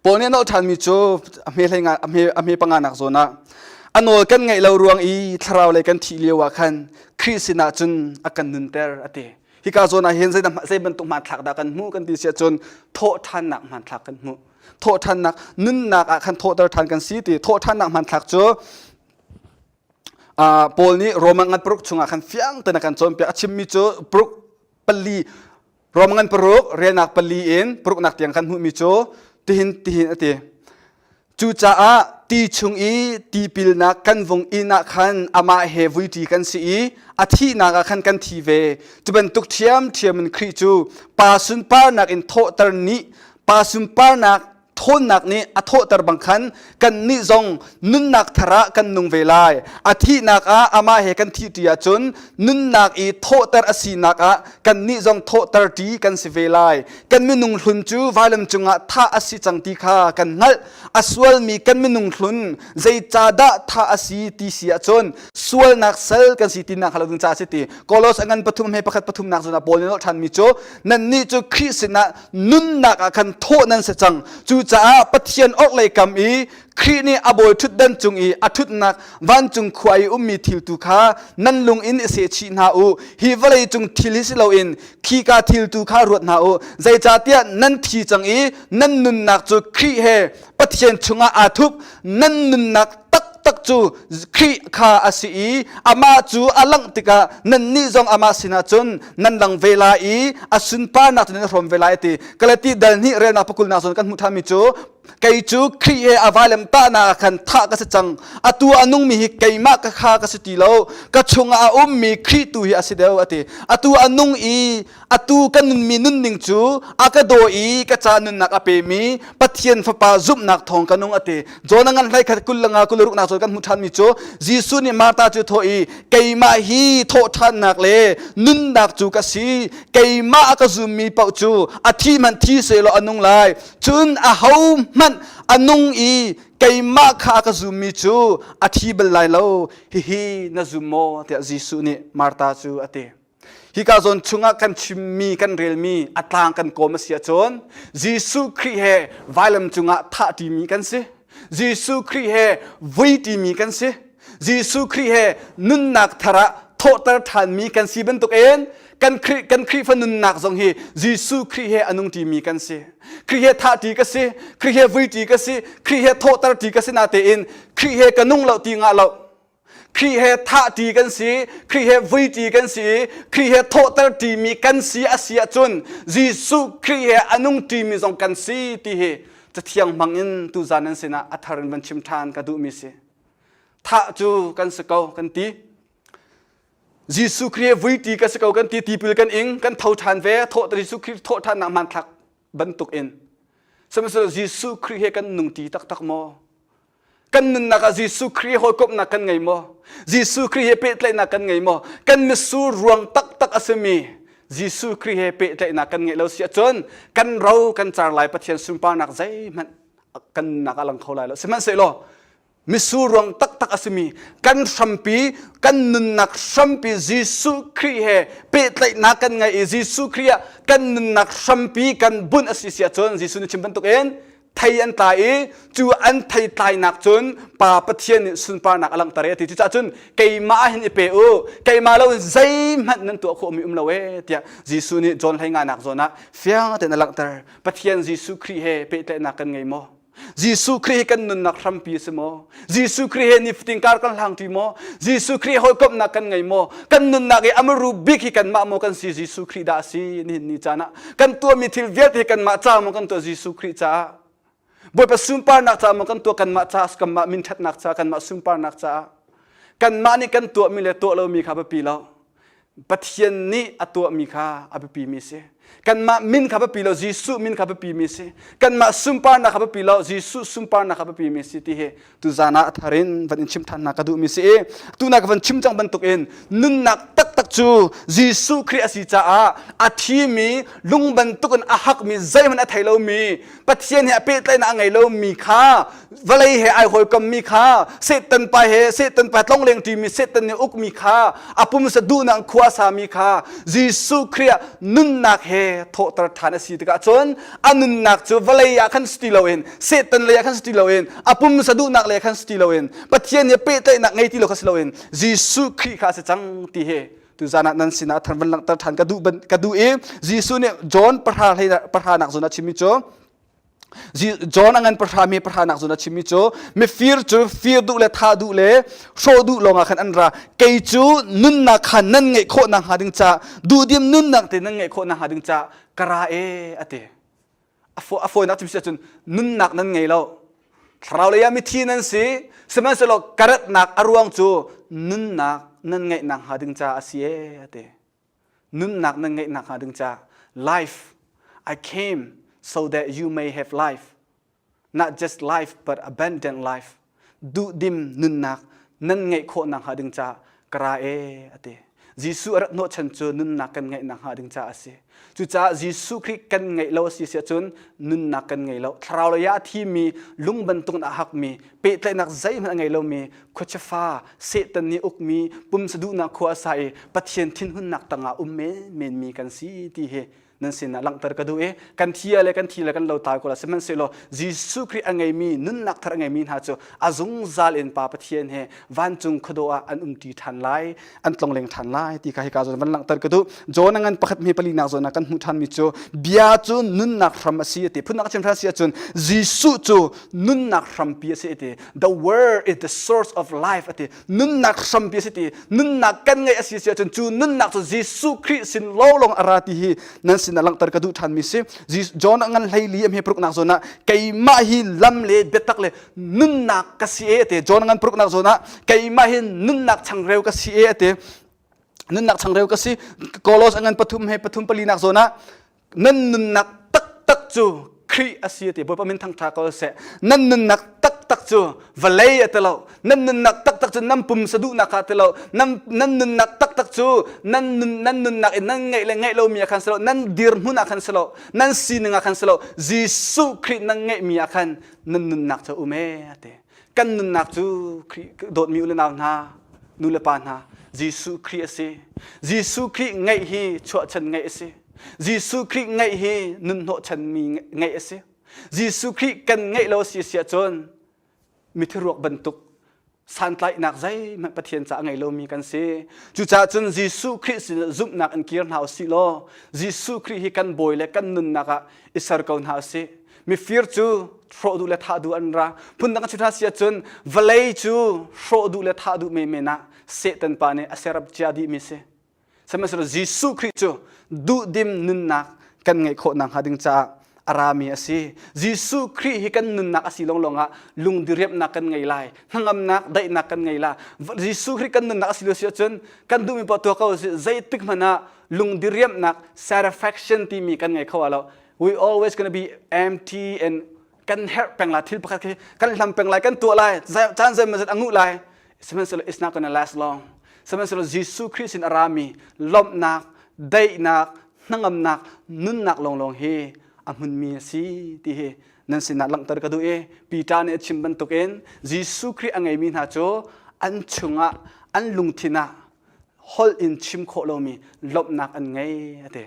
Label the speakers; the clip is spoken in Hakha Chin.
Speaker 1: Paul nih a nolh ṭhanmi cu a hme hlei nga a hme a hme panga nak zawn ah a nawl kan ngaih lo ruang i thlarau lei kan thih lio ah khan Khrih sinah cun a kan nunter a ti. Hika zawn ah hin zei bantuk hmanthlak dah kan hmuh kan ti si ahcun thawhṭhannak hmanthlak kan hmuh. Thawhṭhannak nunnak ah khan thawhter ṭhan kan si ti thawhṭhannak hmanthlak cu Paul nih Roman ngan paruk chungah khan fiang tein a kan cawnpiak. A chimmi cu paruk pali Rom ngan paruk relnak pali in paruknak tiang kan hmuhmi cu tihin tihin a ti. Cucaah ti chung i tipilnak kan vung in ah khan amah he vuiṭi kan si i a thihnak ah khan kan thi ve. Cu bantuk ṭhiamṭhiam in Khrih cu pa sunparnak in thawhter nih pa sunparnak ṭhawnnak nih a thawhter bang khan kannih zong nunnak thar ah kan nung ve lai. A thihnak ah amah he kan thihṭi ahcun nunnak i thawhter a sinak ah kannih zong thawhter ṭi kan si ve lai. Kan minung hlun cu vailam cungah thah a si cang ti kha kan hngalh. A sualmi kan minung hlun zeicahdah thah a si ti si ahcun sualnak sal kan si tinak kha lo ding caah a si ti. Kolos a ngan pathum he pakhat pathumnak zawn ah Paul nih a nolh ṭhanmi cu nannih cu Khrih sinah nunnak ah khan thawh nan si cang. Cucaah Pathian orhlei kam i Khrih nih a bawi ṭhutdan cung i a ṭhutnak vancung khua i ummi thil tu kha nan lung in i sehchih hna u. Hi vawlei cung thil hi si loin khika thil tu kha ruat hna u. Zeicahtiah nan thi cang i nan nunnak cu Khrih he Pathian chungah aa thup. Nan nunnak taktak cu Khrih kha a si i amah cu a langh tikah nannih zong amah sinah cun nan lang ve lai i a sunparnak cu nan i hrawm ve lai a ti. Galati dal hnih relnak pakulnak zawn kan hmuh ṭhanmi cu kei cu Khrih he a vailam tahnak ah khan thah ka si cang. Atu a nungmi hi keimah ka kha ka si ti lo. Ka chungah a ummi Khrih tu hi a si deuh a ti. Atu a nung i atu ka nunmi nunning cu a ka daw i ka ca nunnak a pemi Pathian Fapa zumhnak thawng ka nung a ti. John a ngan hlei khat kul langa kul ruknak zawn kan hmuh ṭhanmi cu Jesuh nih Martha cu thawh i keimah hi thawhṭhannak le nunnak cu ka si. Keimah a ka zummi paoh cu a thi hmanh thi sehlaw a nung lai. Cun ahohmanh a nung i keimah kha a ka zummi cu a thi bal lai lo. Hihi na zum maw? tiah Jesuh nih Martha cu a ti. Hika zawn chungah kan chimmi, kan relmi a tlang kan kawm a si ahcun Jesuh Khrih he vailam cungah thah ṭimi kan si. Jesuh Khrih he vui ṭimi kan si. Jesuh Khrih he nunnak thar ah thawhter ṭhanmi kan si bantukin kan Khrih kan Khrihfa nunnak zong hi Jesuh Khrih he a nung ṭimi kan si. Khrih he thah ṭi ka si, Khrih he vui ṭi ka si, Khrih he thawhter ṭi ka si natein Khrih he ka nung lo ti ngah lo. Khrih he thah ṭi kan si, Khrih he vui ṭi kan si i Khrih he thawhter ṭimi kan si a si ahcun Jesuh Khrih he a nung ṭimi zong kan si ti hi Cathiang hmang in tuzan nan sinah a thar in van chim ṭhan ka duhmi si. Thah cu kan si ko kan ti. Jesuh Khrih he vui ṭi kan si ko kan ti, tipil kan ing, kan tho ṭhan ve, thawh Jesuh Khrih thawh ṭhannak hmanthlak bantuk in. Sihmanhsehlaw Jesuh Khrih he kan nung ṭi taktak maw? Kan nunnak ah Jesuh Khrih hawikomhnak kan ngei maw? Jesuh Khrih he pehtlaihnak kan ngei maw? Kan mitsur ruang taktak a simi Jesuh Khrih he pehtlaihnak kan ngeih lo si ahcun kan ro kan car lai Pathian sunparnak zeihmanh kan nunnak ah lang kho lai lo. Sihmanhsehlaw mitsur ruang taktak a simi kan hrampi kan nunnak hrampi Jesuh Khrih he pehtlaihnak kan ngei i Jesuh Khrih ah kan nunnak hrampi kan bunh a si si ahcun Jesuh nih chim bantukin thei an tlai i cu an thei tlainak cun Pa Pathian nih sunparnak a langhter e ti cucaah cun keimah hin i pe u keimah lo in zeihmanh nan tuah khawhmi um lo e tiah Jesuh nih John hlei nganak zawn ah fiang tein a langhter Pathian Jesuh Khrih he pehtlaihnak kan ngei maw Jesuh Khrih hi kan nunnak hrampi a si maw Jesuh Khrih he nifatin kar kan hlang ṭi maw Jesuh Khrih hawikomhnak kan ngei maw kan nunnak i amaru bik hi kanmah maw kan si Jesuh Khrih dah a si nihin ni caan ah kan tuahmi thil vialte hi kanmah ca maw kan tuah Jesuh Khrih caah Bawipa sunparnak caah maw kan tuah kanmah caah kanmah minṭhatnak caah kanmah sunparnak caah kanmah nih kan tuahmi le tuah lomi kha biapi lo Pathian nih a tuahmi kha a biapimi si kanmah min kha biapi lo Jesuh min kha biapimi si kanmah sunparnak kha biapi lo Jesuh sunparnak kha biapimi si ti hi tuzan ah a thar in van in chim ṭhan hna ka duhmi si i tuna ka van chim cang bantukin nunnak taktak cu Jesuh Khrih a si caah a thimi lung bantukin a hakmi zeihmanh a thei lomi Pathian he a pehtlaihnak a ngei lomi kha vawlei he ai hawikommi kha Satan pa he Satan pa tlongleng ṭimi Satan nih ukmi kha a pumsa duhnak khua sami kha Jesuh Khrih ah nunnak he. he thawhter ṭhan a si tikah cun a nunnak cu vawlei ah khan si ti loin Satan lei ah khan si ti loin a pumsa duhnak lei ah khan si ti loin Pathian he pehtlaihnak ngei ti lo kha si loin Jesuh Khrih kha a si cang ti hi tuzan ah nan sinah than van langhter ṭhan ka duh ka duh i Jesuh nih John pahra hlei pahra nak zawn ah chimmi cu John a ngan pahra mi pahra nak zawn a chimmi cu mifir cu fir duh le thah duh le hrawh duh lawngah khan an ra kei cu nunnak kha nan ngeih khawh nakhnga ding ca duhdim nunnak te nan ngeih khawh nakhnga ding ca ka ra e a ti a fawinak chim si ahcun nunnak nan ngei lo thlarau lei ah mithi nan si sihmanhsehlaw ka ratnak a ruang cu nunnak nan ngeih nakhnga ding ca a si e a ti nunnak nan ngeih nakhnga ding ca life I came so that you may have life not just life but abundant life duhdim nunnak nan ngeih khawh nakhnga ding ca ka ra e a ti Jesuh a rat hnawhchan cu nunnak kan ngeih nakhnga ding ca a si cucaah Jesuh Khrih kan ngeih lo a si si ahcun nunnak kan ngei lo thlarau lei ah a thimi lung bantuk in a hakmi pehtlaihnak zeihmanh a ngei lomi khuachiafa Satan nih ukmi pumsa duhnak khua a sa i Pathian thinhunnak tangah um menmenmi kan si ti hi nan sinah langhter ka duh i kan thi le kan thi le kan lo ta ko la sihmanhsehlaw Jesuh Khrih a ngeimi nunnak thar a ngeimi hna cu a zungzal in Pa Pathian he vancung khuadawh ah an umṭi ṭhan lai an tlongleng ṭhan lai ti kha hika zawn van langhter ka duh John a ngan pakhat hme palinak zawn ah kan hmuh ṭhanmi cu bia cu nunnak hram a si a ti phunnak chim ṭhan si ahcun Jesuh cu nunnak hrampi a si a ti the word is the source of life a ti nunnak hrampi a si ti nunnak kan ngeih a si si ahcun cu nunnak cu Jesuh Khrih sin lawlawng a ra ti hi nan sinah langhter ka duh ṭhanmi si John a ngan hleili a hme paruknak zawn ah keimah hi lam le biatak le nunnak ka si e a ti John a ngan paruknak zawn ah keimah hi nunnak changreu ka si e a ti nunnak changreu ka si Kolos a ngan pathum he pathum palinak zawn ah nan nunnak taktak cu Khrih a si ti Bawipa min thangṭha ko seh nan nunnak taktak cu vawlei a ti lo nan nunnak taktak cu nan pumsa duhnak kha ti lo nan nan nunnak taktak cu nan nun nan nunnak in nan ngeih le ngeih lomi ah khan si lo nan dirhmun ah khan si lo nan sining ah khan si lo Jesuh Khrih nan ngeihmi ah khan nan nunnak cu um e a ti Kan nunnak cu Khrih dawtmi u le nau hna, nu le pa hna, Jesuh Khrih a si. Jesuh Khrih ngeih hi chuahchan ngeih a si. Jesuh Khrih ngeih hi nun hnawhchanmi ngeih a si. Jesuh Khrih kan ngeih lo a si si ahcun mithi ruak bantuk santlaihnak zeihmanh Pathian caah a ngei lomi kan si. Cucaah cun Jesuh Khrih sin zumhnak in kir hna u sih law Jesuh Khrih hi kan bawi le kan nunnak ah i ser ko hna u sih. Mifir cu hrawh duh le thah duh an ra. Phundang a chim si ahcun vawlei cu hrawh duh le thah duh menmen ah Satan pa nih a serap cia dihmi si. Sihmanhsehlaw Jesuh Khrih cu duhdim nunnak kan ngeih khawh nakhnga ding caah a rami a si. Jesuh Khrih hi kan nunnak a si lawnglawng ah lungdiriamhnak kan ngei lai, hnangamnak, daihnak kan ngei lai. Jesuh Khrih kan nunnak a si lo si ahcun kan duhmi poah tuah ko zeitik hmanh ah lungdiriamhnak satisfaction timi kan ngei kho lo. We always gonna be empty and kan herh peng lai thil pakhat khi kan hlam peng lai kan tuah lai caan zeimawzat a nguh lai sihmanhsehlaw it's not gonna last long sihmanhsehlaw Jesuh Khrih sin a rami lawmhnak daihnak hnangamnak nunnak lawnglawng hi a hmunmi a si ti hi nan sinah langhter ka duh i Peter nih a chim bantukin Jesuh Khrih a ngeimi hna cu an chungah an lungthin ah holh in chim khawh lomi lawmhnak an ngei a ti.